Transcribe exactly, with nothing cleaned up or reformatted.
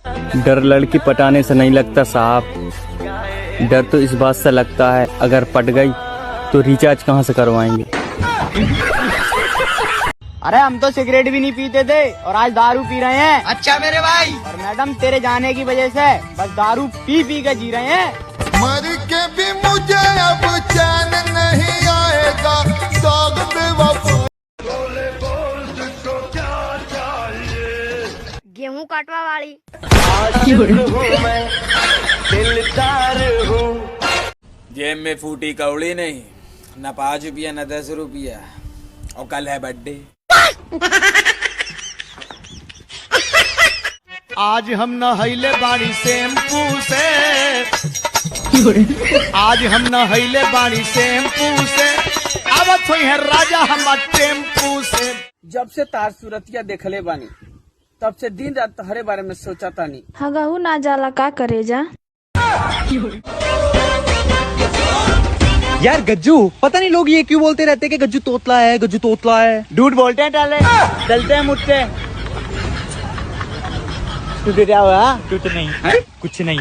डर लड़की पटाने से नहीं लगता साहब, डर तो इस बात से लगता है अगर पट गई तो रिचार्ज कहाँ से करवाएंगे। अरे हम तो सिगरेट भी नहीं पीते थे और आज दारू पी रहे हैं। अच्छा मेरे भाई। और मैडम तेरे जाने की वजह से बस दारू पी पी के जी रहे हैं। मर के भी मुझे अब चैन नहीं आएगा, दाग बेवफा। गेहूं काटवा वाली। जेब में फूटी कौड़ी नहीं, न पाँच रुपया न दस रुपया, और कल है बर्थडे। आज हम नहैले बाड़ी शैम्पू से, आज हम नहैले बाड़ी शैम्पू से, आवत होई है राजा हमार टेम्पू से। जब से तार सूरतिया देखले बानी, तब से दिन रात तहरे बारे में सोचा तानी। हगहू ना जाला का करेजा। यार गज्जू, पता नहीं लोग ये क्यों बोलते रहते कि गज्जू तोतला है, गज्जू तोतला है। झूठ बोलते हैं टाले, चलते हैं मुझसे। तू क्या हुआ? कुछ नहीं, कुछ नहीं।